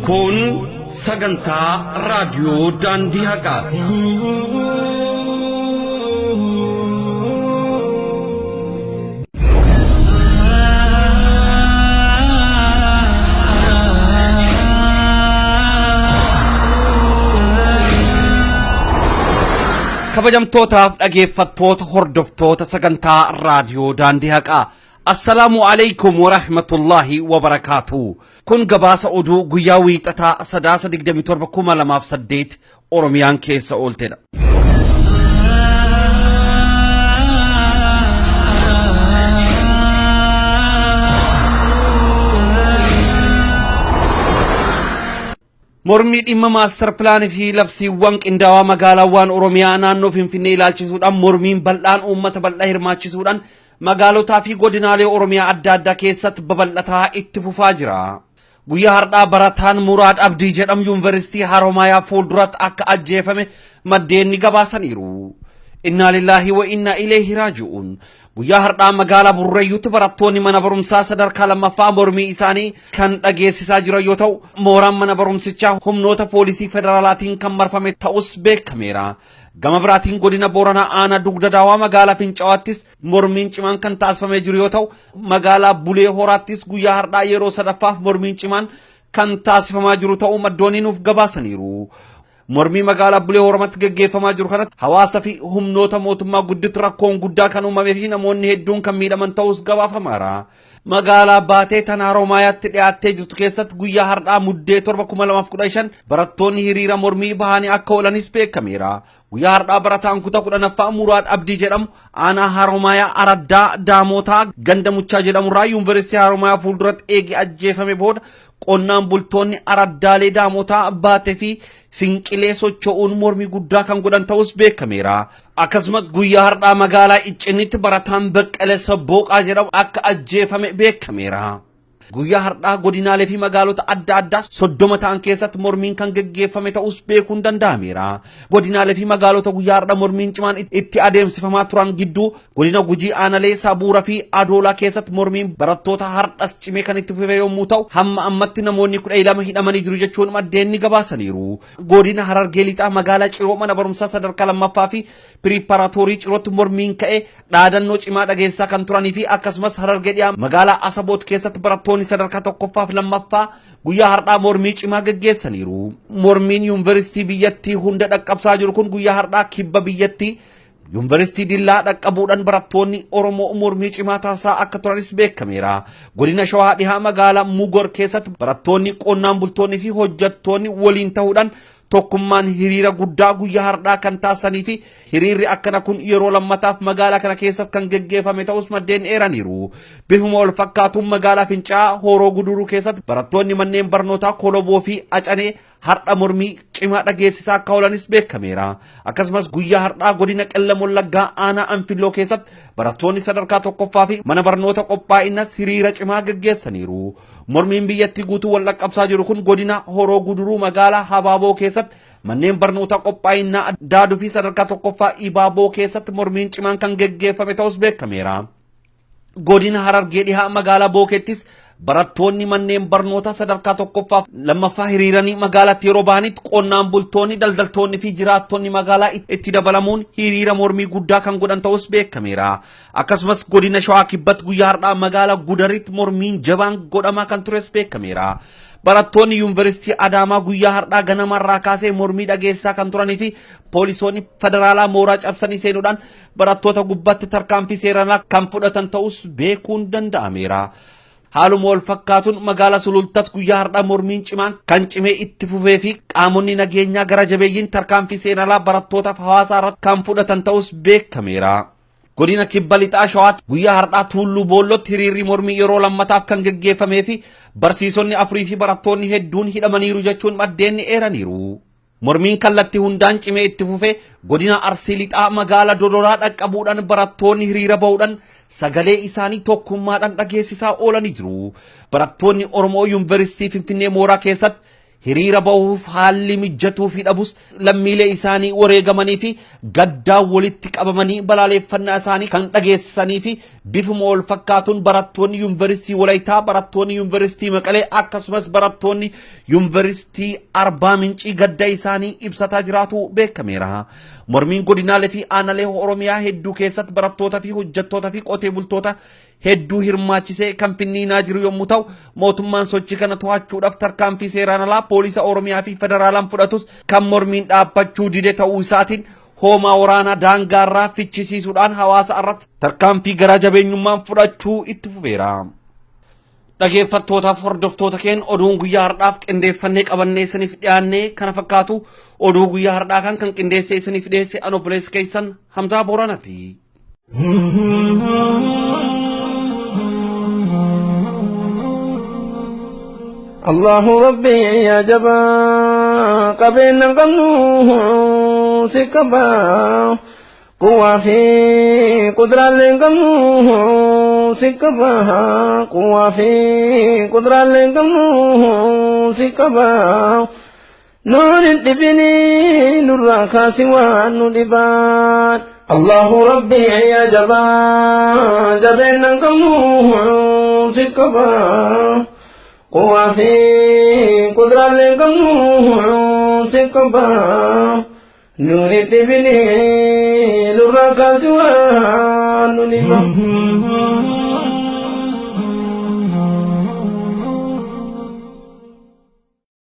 Kun sagantaa raadiyoo daandii haqaati. Kabajamtootaaf dhageeffattoota hordoftoota sagantaa raadiyoo daandii haqaa. Assalaamu alaikum wa rahmatullaahi wa barakaatu. Kun gabaasa oduu guyyaa wiixataa sadaasa 27 2008 Oromiyaan keessa ooltedha. Mormii dhimma maastar pilaanii fi labsiiwwan qindaawaa magaalaawwan Oromiyaa naannoo Finfinnee ilaalchisuudhaan mormiin bal'aan uummata bal'aa hirmaachisuudhaan magaalotaa fi godinaalee Oromiyaa adda addaa keessatti babal'ataa itti fufaa jira. Guyyaa har'aa barataan Muraad Abdii jedhamu Yuunivarsiitii Haromaayaa fuulduratti akka ajjeefame maddeen ni gabaasaniiru. Innaa lillaahi wa innaa ileehi raaji'uun. Guyyaa har'aa magaalaa Burrayyuutti barattoonni mana barumsaa sadarkaa lammaffaa mormii isaanii kan dhageessisaa jiran yoo ta'u, mooraan mana barumsichaa humnoota poolisii federaalaatiin kan marfame ta'us beekameera. Gama biraatiin godina Booranaa aanaa Dugda Daawaa magaalaa Fincawaattis mormiin cimaan kan taasifamee jiru yoo ta'u, magaalaa Bulee Horaattis guyyaa har'aa yeroo sadaffaaf mormiin cimaan kan taasifamaa jiru ta'uu maddoonni nuuf gabaasaniiru. Mormii magaalaa Bulee Horamatti gaggeeffamaa jiru kanatti hawaasa fi humnoota mootummaa gidduutti rakkoon guddaa kan uumamee fi namoonni hedduun kan miidhaman ta'us gabaafamaara. Magaalaa Baatee tan Haromaayaatti dhiyaattee jirtu keessatti guyyaa har'aa Muddee 7, 2015 barattoonni hiriira mormii bahanii akka oolanis beekameera. Guyyaa har'aa barataan kutaa 10ffaa Muraad Abdii jedhamu aanaa Haromaayaa Araddaa Daamotaa ganda Muchaa jedhamurraa Yuunivarsiitii Haromaayaa fuulduratti eegee ajjeefame booda qonnaan bultoonni araddaalee Daamotaa Baatee fi Finqilee socho'uun mormii guddaa kan godhan ta'us beekameera. Akkasumas guyyaa har'aa magaalaa Iccinnitti barataan Baqqalee Sabbooqaa jedhamu akka ajjeefame beekameera. Guyyaa har'aa godinaalee fi magaalota adda addaa 30 ta'an keessatti mormiin kan geggeeffame ta'us beekuun danda'ameera. Godinaalee fi magaalota guyyaa har'aa mormiin cimaan itti adeemsifamaa turan gidduu godina Gujii aanalee Sabuura fi Adoolaa keessatti mormiin barattoota har'as cimee kan itti fufe yommuu ta'u hamma ammatti namoonni 12 hidhamanii jiru jechuun maddeen ni gabaasaniiru. Godina Harargee Lixaa magaalaa Ciroo mana barumsaa sadarkaa lammaffaa fi piriippaaraatoorii Cirootti mormiin ka'e dhaadannoo cimaa dhageessisaa kan turanii fi akkasumas Harargee dhiyaa magaalaa Asaboot keessatti barattoonni sadarkaa tokkoffaa fi lammaffaa guyyaa har'aa mormii cimaa gaggeessaniiru. Mormiin yuunivarsiitii biyyattii hunda dhaqqabsaa jiru kun guyyaa har'aa kibba biyyattii yuunivarsiitii Dillaa dhaqqabuudhaan barattoonni Oromoo mormii cimaa taasisaa akka turanis beekameera. Godina Shawaa dhihaa magaalaa Mugor keessatti barattoonni qonnaan bultoonni fi hojjettoonni waliin ta'uudhaan tokkummaan hiriira guddaa guyyaa har'aa kan taasisanii fi hiriirri akkana kun yeroo lammataaf magaalaa kana keessatti kan geggeeffame ta'us maddeen eeraniiru. Bifuma wal fakkaatuun magaalaa Fincaa'aa Horoo Guduruu keessatti barattoonni manneen barnootaa Koloboo fi Acanee har'a mormii cimaa dhageessisaa akka oolanis beekameera. Akkasumas guyyaa har'aa godina Qellam Wallaggaa aanaa Anfilloo keessatti barattoonni sadarkaa tokkoffaa fi mana barnoota qophaa'innas hiriira cimaa geggeessaniiru. Mormiin biyyattii guutuu wal dhaqqabsaa jiru kun godina Horoo Guduruu magaalaa Habaaboo keessatti manneen barnootaa qophaa'inaa Daaduu fi sadarkaa tokkoffaa Ibaaboo keessatti mormiin cimaan kan geggeeffame ta'us beekameera. Godina Harargee dhihaa magaalaa Bookeettis barattoonni manneen barnootaa sadarkaa tokkoffaa lammaffaa hiriiranii magaalaatti yeroo bahanitti qonnaan bultoonni daldaltoonni fi jiraattonni magaalaa itti dabalamuun hiriira mormii guddaa kan godhan ta'us beekameera. Akkasumas godina Shawaa Kibbatti guyyaa har'aa magaalaa Gudaritti mormiin jabaan godhamaa kan tures beekameera. Barattoonni Yuunivarsiitii Adaamaa guyyaa har'aa ganamarraa kaasee mormii dhageessisaa kan turanii fi poolisoonni federaalaa mooraa cabsanii seenuudhaan barattoota gubbaatti tarkaanfii seeranaa kan fudhatan ta'us beekuun danda'ameera. Haaluma wal fakkaatuun magaalaa Sulultaatti guyyaa har'aa mormiin cimaan kan cimee itti fufee fi qaamonni nageenyaa gara jabeeyyiin tarkaanfii seeralaa barattootaaf hawaasaa irratti kan fudhatan ta'us beekameera. Godina Kibba Lixaa Shawaatti guyyaa har'aa Tuulluu Boollootti hiriirri mormii yeroo lammataaf kan geggeeffamee fi barsiisonni afurii fi barattoonni hedduun hidhamaniiru jechuun maddeen ni eeraniiru. Mormiin kallattii hundaan cimee itti fufe godina Arsii Lixaa magaala Dodolaa dhaqqabuudhaan barattoonni hiriira ba'uudhaan sagalee isaanii tokkummaadhaan dhageessisaa oolanii jiru. Barattoonni Oromoo Yuunivarsiitii Finfinnee mooraa keessatti Hiriira bahuuf haalli mijatuu fi dhabus lammiilee isaanii wareegamanii fi gaddaa walitti qabamanii balaaleffannaa isaanii kan dhageessisanii fi bifuma wal fakkaatuun barattoonni Yuunivarsiitii Walayitaa, barattoonni Yuunivarsiitii Maqalee akkasumas barattoonni Yuunivarsiitii Arbaa Mincii gadda isaanii ibsataa jiraatu beekameera. Mormiin godinaalee fi aanaalee Oromiyaa hedduu keessatti barattoota fi hojjettoota fi qotee bultoota hedduu hirmaachisee kan finniinaa jiru yommuu ta'u, mootummaan sochii kana to'achuudhaaf tarkaanfii seeraan alaa poolisa Oromiyaa fi federaalaan fudhatus kan mormiin dhaabbachuu dide ta'uu isaatiin hoomaa waraanaa daangaarraa fichisiisuudhaan hawaasa irratti tarkaanfii garaa jabeenyummaan fudhachuu itti fufeera. Dhageeffattootaaf hordoftoota keenya, oduun guyyaa har'aaf qindeeffannee qabannee isiniif dhiyaannee kana fakkaatu. Oduu guyyaa har'aa kan qindeessee isiniif dhiyeesse an obboleessa keessan Hamzaa Booranaati. الله ربي يا جبا قبلنا قمنو سكبا قوة في قدرة لقمنو سكبا قوة في قدرة لقمنو سكبا نور تبني نور خاسوان نبات. الله ربي يا جبا جبنا قمنو سكبا قوة في قدرة لقمنو سكبا نور تبني نور خاسوان نبات.